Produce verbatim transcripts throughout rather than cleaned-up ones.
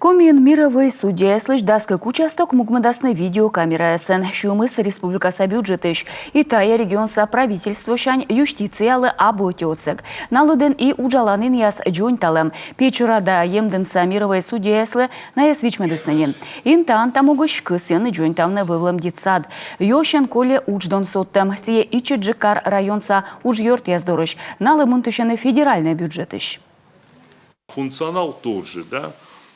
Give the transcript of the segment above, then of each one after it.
Комиын мирӧвӧй судьяяслысь дас кык участок могмӧдасны видеокамераясӧн. Сюмыс республикаса бюджетысь. И тайӧ регионса правительствосянь юстициялы абу ӧти отсӧг. На лыдын и уджаланінъяс дзоньталӧм. Печора да Емдінса мирӧвӧй судьяяслы найӧс вичмӧдісны нин. Интыян та могысь кӧсйӧны дзоньтавны вӧвлӧм детсад. Ёсьӧн кольӧ удждон содтӧм. Сійӧ ичӧтджык кар-районса уджъёртъяс дорысь. Налы мынтысьӧны федеральнӧй бюджетысь. Функционал тот же, да.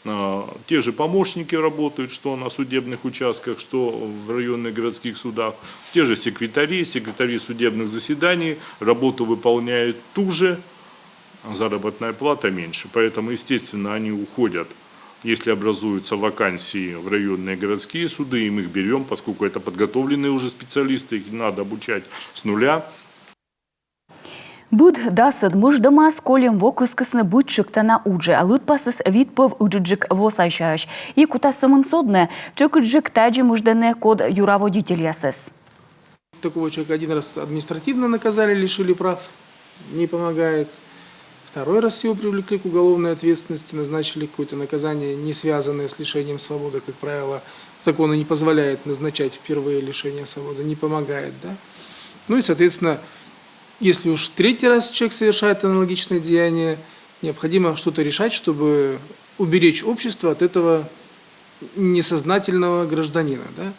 А, те же помощники работают, что на судебных участках, что в районных городских судах, те же секретари, секретари судебных заседаний, работу выполняют ту же, а заработная плата меньше. Поэтому, естественно, они уходят. Если образуются вакансии в районные городские суды, и мы их берем, поскольку это подготовленные уже специалисты, их не надо обучать с нуля. Быд дасӧд мыждӧмас кольӧм во кыскисны быд тшӧктана уджӧ. Лыдпасыс вит пӧв ыджыдджык восайсяӧсь. И кутас сӧмын содны, тшӧкыдджык тадзи мыждӧны код юра водительясӧс. Такого человека один раз административно наказали, лишили прав, не помогает. Второй раз его привлекли к уголовной ответственности, назначили какое-то наказание, не связанное с лишением свободы, как правило, закон не позволяет назначать впервые лишение свободы, не помогает, да. Ну и, соответственно, если уж третий раз человек совершает аналогичное деяние, необходимо что-то решать, чтобы уберечь общество от этого несознательного гражданина, да.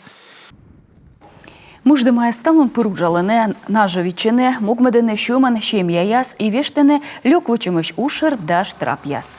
Мыждӧмаӧс талун пыр уджалӧны, нажӧвитчӧны, могмӧдӧны сьӧмӧн семьяяс и вештӧны лёк вӧчӧмысь ушӧр да штрапъяс.